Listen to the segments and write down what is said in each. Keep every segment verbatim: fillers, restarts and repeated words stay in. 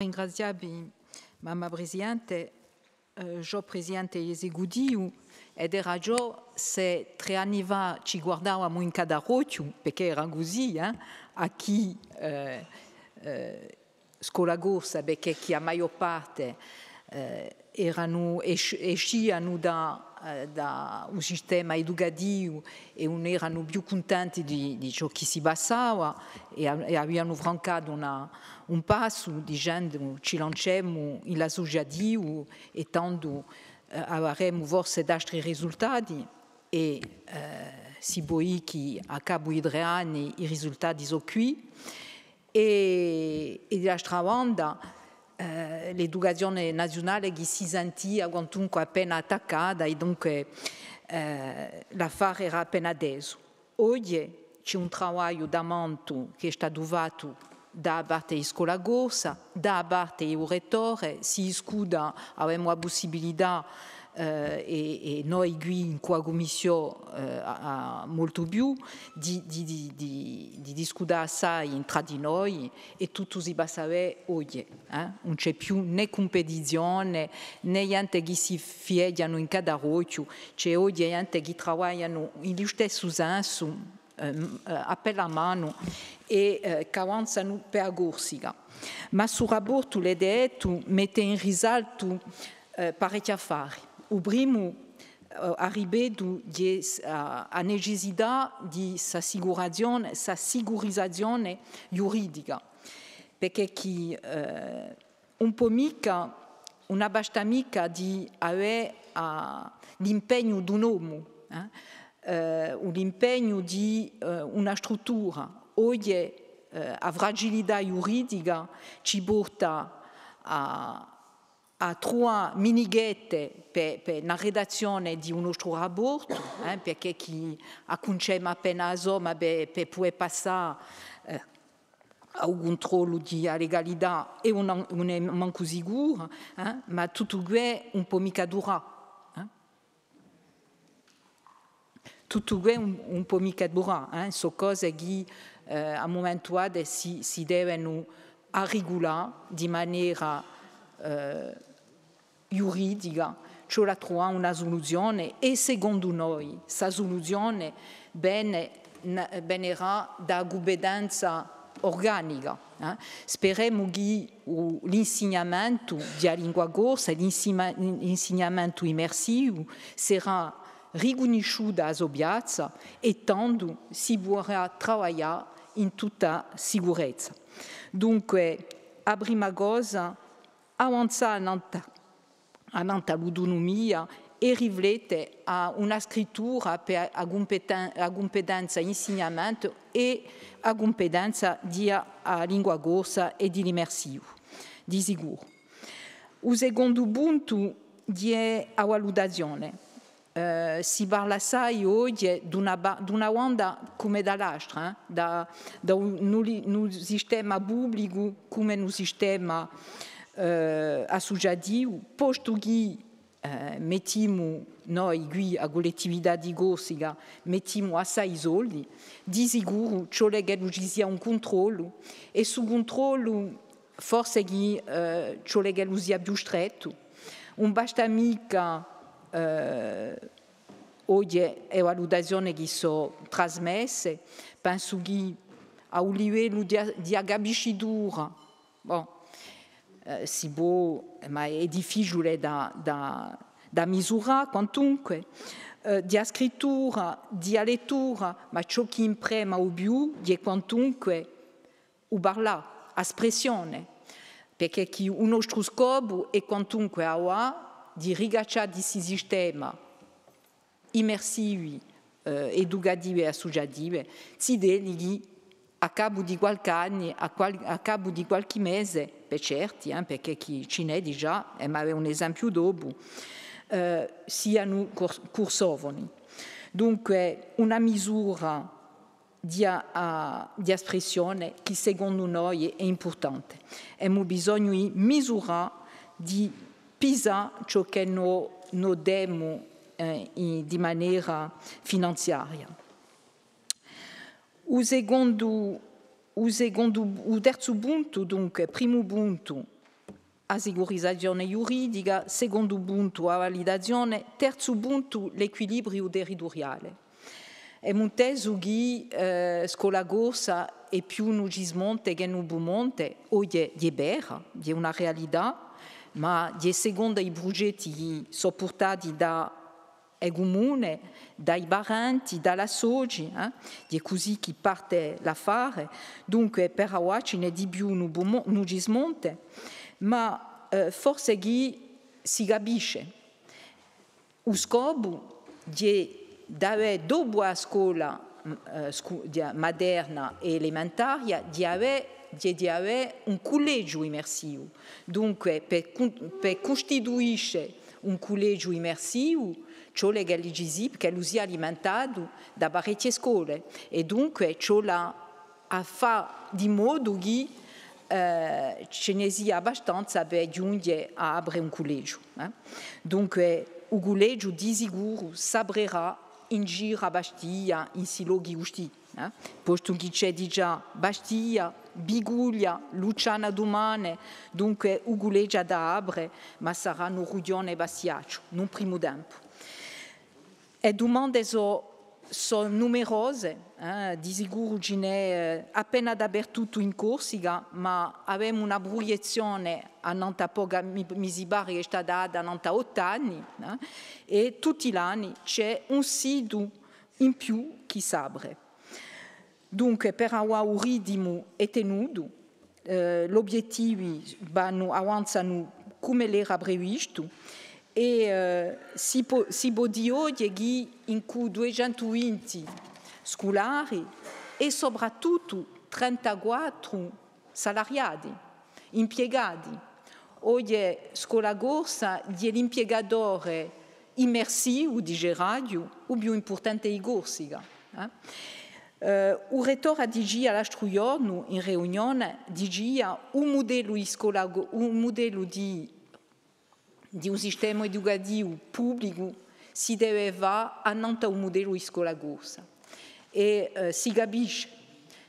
Ringrazià vi, Madama Presidente, eh, sgiò Presidente esecutivu, ed era sgiò s'è trè anni fà ci guardavamu in catarrochju, perchè era cusì, eh, à chì, eh, eh, Scola Corsa, perchè chì a maiò parte, eh, eranu, esc-, escianu da, eh, da u sistema educativu è ùn eranu più cuntenti di, di ciò chì si passava è a-, è avianu francatu una, un passu dicendu: ci lancemu in l'associativu è tandu, eh, avaremu forse d'astri risultati, è, eh, si pò dì chì à capu di trè anni i risultati sò quì. È, è di l'altra banda, eh, l'educazione naziunale chì si sentia quantunque appena attaccata è dunque, eh, l'affare era appena tesu. Oghje ci hè un travagliu tamantu chì hè statu fattu da a parte di Scola Corsa, da a parte di u rettore, si discuta, avemu a pussibilità, eh, è, è noi quì in quà cummissiò, eh, à, à moltu più, di, di, di, di, di discuta assai intra di noi, è tuttu si passa bè oghje, eh? Ùn ci hè più nè cumpetizione, nè ghjente chì si fighjanu in catarrochju, ci hè oghje ghjente chì travaglianu in u stessu sensu, ehm, eh, à pè la manu è, eh, chì avanzanu per a Corsica. Ma stu raportu, l'hè dettu, mette in risaltu, eh, parechji affari. U primu, eh, a ripetu, hè s-, a, a necessità di s'assicurazione, s'assicurizazione ghjuridica, perchè chì, eh, ùn pò micca, ùn abbasta micca di avè, ah, l'impegnu d'un omu, eh, eh, o l'impegnu di, eh, una struttura. Oghje, eh, a fragilità ghjuridica ci porta à, à truvà minighjette per, per una redazzione di u nostru raportu, eh, perchè chì accuncemu appena a somma per, per pudè passà, eh, à u cuntrollu di a legalità è ùn, ùn hè mancu sicuru, eh, ma tuttu què ùn pò micca durà, eh. Tuttu què ùn, ùn pò micca durà, eh. Sò cose chì, eh, à un mumentu datu si, si devenu arriculà di manera, eh, ghjuridica, ci vole à truvà una suluzione, è secondu noi, sta suluzione vene, na-, venerà da a cumpetenza urganica, eh. Speremu chì u, l'insignamentu di a lingua corsa è l'insima-, l'insignamentu immersivu serà ricunnisciutu à a so piazza è tandu si puderà travaglià in tutta sicurezza. Dunque, a prima cosa, avanzà annant'à, annant'à l'autunumia è riflette à una scrittura per a cumpeten-, a cumpetenza insignamentu è a cumpetenza di a, a lingua corsa è di l'immersivu, di sicuru. U secondu puntu hè a valutazione. Eh, si parla assai oghje d'una ba-, d'una banda cum'è da l'altra, eh, da, da un, un li-, un sistema publicu cum'è un sistema, eh, assuciativu, postu chì, eh, mettimu noi quì, a Cullettività di Corsica, mettimu assai soldi, di sicuru ci vole ch'ellu ci sia un cuntrollu, è stu cuntrollu forse chì, eh, ci vole ch'ellu sia più strettu. Ùn basta micca, eh, oghje e valutazione chì sò trasmesse, pensu chì à u livellu di a, di a capiscitura, bon, eh, si pò, ma hè difficiule da, da, da misurà, quantunque, eh, di a scrittura, di a lettura, ma ciò chì imprema u più hè quantunque u parlà, a spressione, perchè chì u nostru scopu hè quantunque avà di ricaccià di sti sistema immersivi, eh, educativi è assuciativi, zitelli chì à capu di qualchì anni, à qual-, à capu di qualchì mese, per certi, eh, perchè chì ci n'hè digià, è ma avè un esempiu dopu, eh, sianu cor-, cursofoni. Dunque, una misura di a, a, di a spressione chì secondu noi hè impurtante. Emu bisognu di misurà, di pisà ciò chì no, no demu, eh, in, di manera finanziaria. U secondu, u secondu, u terzu puntu, dunque, primu puntu, A sicurizazione ghjuridica, secondu puntu, a validazione, terzu puntu, l'equilibriu territuriale. Emu intesu chì, eh, Scola Corsa hè più in u Cismonte chè in u Pumonte, oghje hè vera, hè una realità, ma hè secondu à i prugetti chì sò purtati da e cumune, da i parenti, da l'associ, eh? Hè cusì chì parte l'affare. Dunque, per avà ci n'hè di più in u Pumo-, in u Cismonte, ma, eh, forse chì si capisce. U scopu hè d'avè, dopu a scola, mm, eh, scu-, di a materna è elementaria, d'avè, hè d'avè un cullegiu immersivu. Dunque, per cun-, per custituisce un cullegiu immersivu, ci vole ch'ellu ci si-, ch'ellu sia alimentatu da parechje scole, è dunque ci vole à fà di modu chì, eh, ci ne sia abbastanza per ghjunghje à apre un cullegiu, eh. Dunque, u cullegiu di sicuru s'aprerà in giru à Bastia, in sti lochi custì, eh, postu chì ci hè digià Bastia, Biguglia, Lucciana dumane, dunque u cullegiu hà da apre, ma sarà in u rughjone bastiacciu, in un primu tempu. E dumande sò, sò numerose, eh, di sicuru ci n'hè, eh, appena dapertuttu in Corsica, ma avemu una pruiezzione annant'à pocu, mi, mi si pare chì hè stata data annant'à ottu anni, eh, è tutti l'anni ci hè un situ in più chì s'apre. Dunque, per avà u ritimu hè tenutu, eh, l'obiettivi vanu, avanzanu cum'ellu era previstu, è, eh, si pò, si pò dì oghje chì incù duiecentu vinti sculari è soprattuttu trentaquattru salariati, impiegati. Oghje Scola Corsa hè l'impiegatore immersivu, diceraghju, u più impurtante di Corsica, eh. Eh, u rettore dicia l'altru ghjornu in riunione, dicia, u mudellu di scola co-, u mudellu di di un sistema educativu publicu si deve fà annant'à un mudellu di scola corsa. È, eh, si capisce,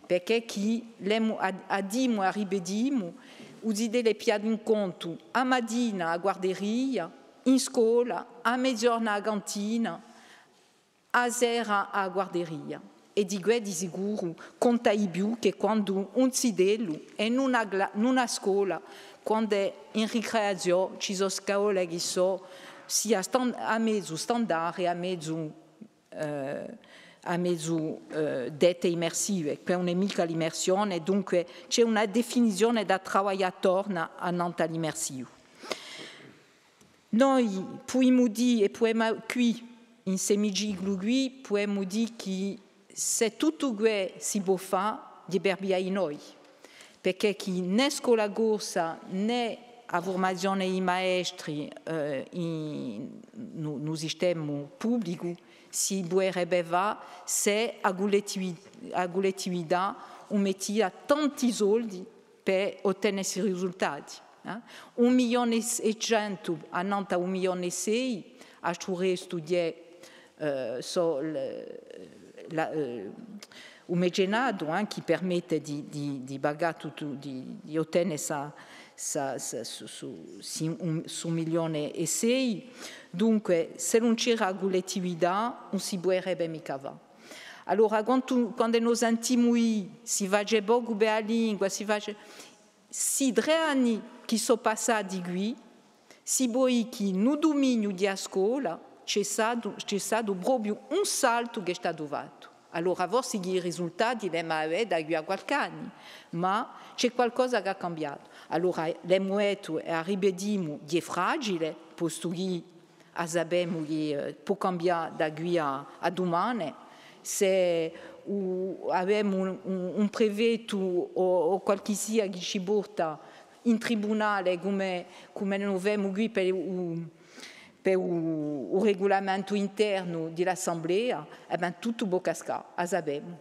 perchè chì l'emu, a, a dimu, a ripetimu, u zitellu hè pigliatu in contu a matina à a guarderia, in scola, à meziornu à a cantina, a sera à a guarderia. È di què di sicuru conta di più chè quandu un zitellu hè in una cla-, in una scola, quand'è in ricreaziò ci sò scole chì sò sia stan-, à mezu standard, à mezu, eh, à mezu, eh, dette immersive, chì ùn hè micca l'immersione, dunque ci hè una definizione da travaglià attornu annant'à l'immersivu. Noi pudimu dì, è pudemu, quì, in st'emiciclu quì, pudemu dì chì s'è tuttu què si pò fà, hè per via di noi, perchè chì nè Scola Corsa, nè a furmazione di i maestri, eh, in, in u, in u sistema publicu, si puderebbe fà s'è a cullettivi-, a cullettività ùn mettia tanti soldi per ottene sti risultati, eh? Un milione è centu annant'à un milione è sei, a stu restu hè, eh, sò l-, la, eh, u mecenatu, eh, chì permette di, di, di pagà tuttu, di, di ottene sta, sta, sta, stu, stu, sti un, stu milione è sei. Dunque, s'ellu ùn c'era a cullettività, ùn si puderebbe micca fà. Allora, quandu, quandu no sentimu dì, si face pocu per a lingua, si face, sti trè anni chì sò passati quì, si pò dì chì in u duminiu di a scola ci hè statu, ci hè statu propiu un saltu chì hè statu fattu. Allora, forse chì i risultati l'emu à avè da quì à qualchì anni, ma ci hè qualcosa chì hà cambiatu. Allora, l'emu dettu è a ripetimu, hè fragile, postu chì a sapemu chì, eh, pò cambià da quì à, à dumane, s'è u, avemu un, un, un prefettu o, o qualchissia chì ci porta in tribunale, cum'è, cum'è no femu quì per u, per u, u regulamentu internu di l'Assemblea, è bè, tuttu pò cascà, a sapemu.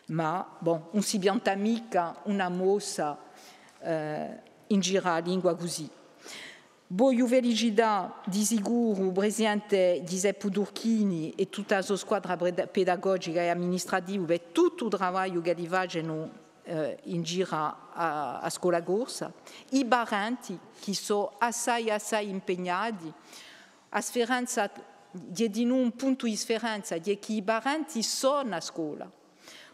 Ma, bon, ùn si pianta micca una mossa, eh, in giru à a lingua cusì. Vogliu felicità di sicuru u presidente Ghjiseppu Turchini è tutta a so squadra preda-, pedagogica è amministrativa per tuttu u travagliu ch'elli facenu, eh, in giru à, à a scola corsa, i parenti chì sò assai, assai impegnati, a sferenza, hè dinù un puntu di sferenza, hè chì i parenti sò in a scola.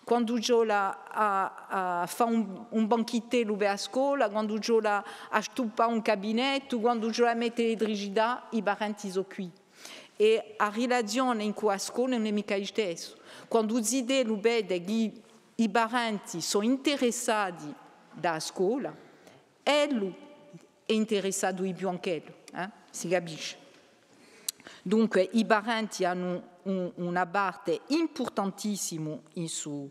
Quandu ci vole à, à fà un, un banchittellu per a scola, quandu ci vole à stuppà un cabinettu, quandu ci vole à mette l'elettricità, i parenti sò quì. È a rilazione incù a scola ùn hè micca listessa. Quandu u zitellu vede chì i parenti sò interessati da a scola, ellu hè interessatu di più anch'ellu, eh? Si capisce. Dunque, i parenti anu un, una parte impurtantissimu in su,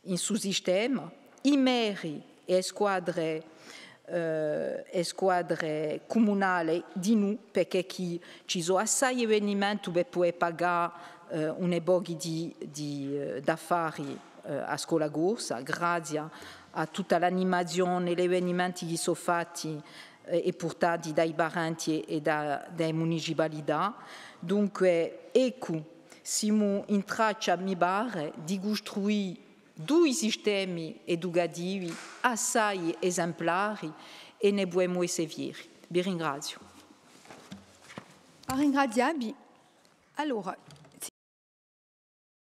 in su sistema, i meri è e squadre, eh, e squadre cumunale dinù, perchè chì ci sò assai evenimenti per pudè pagà, eh, un pocu di, di, eh, d'affari, eh, à a scola corsa, grazia à tutta l'animazione, l'evenimenti chì sò fatti, eh, è purtati da i parenti è, è da, da e municipalità. Dunque, eccu, simu in traccia, mi pare, di custruì dui sistemi educativi assai esemplari è ne pudemu esse fieri. Vi ringraziu. À ringrazià vi. Allora,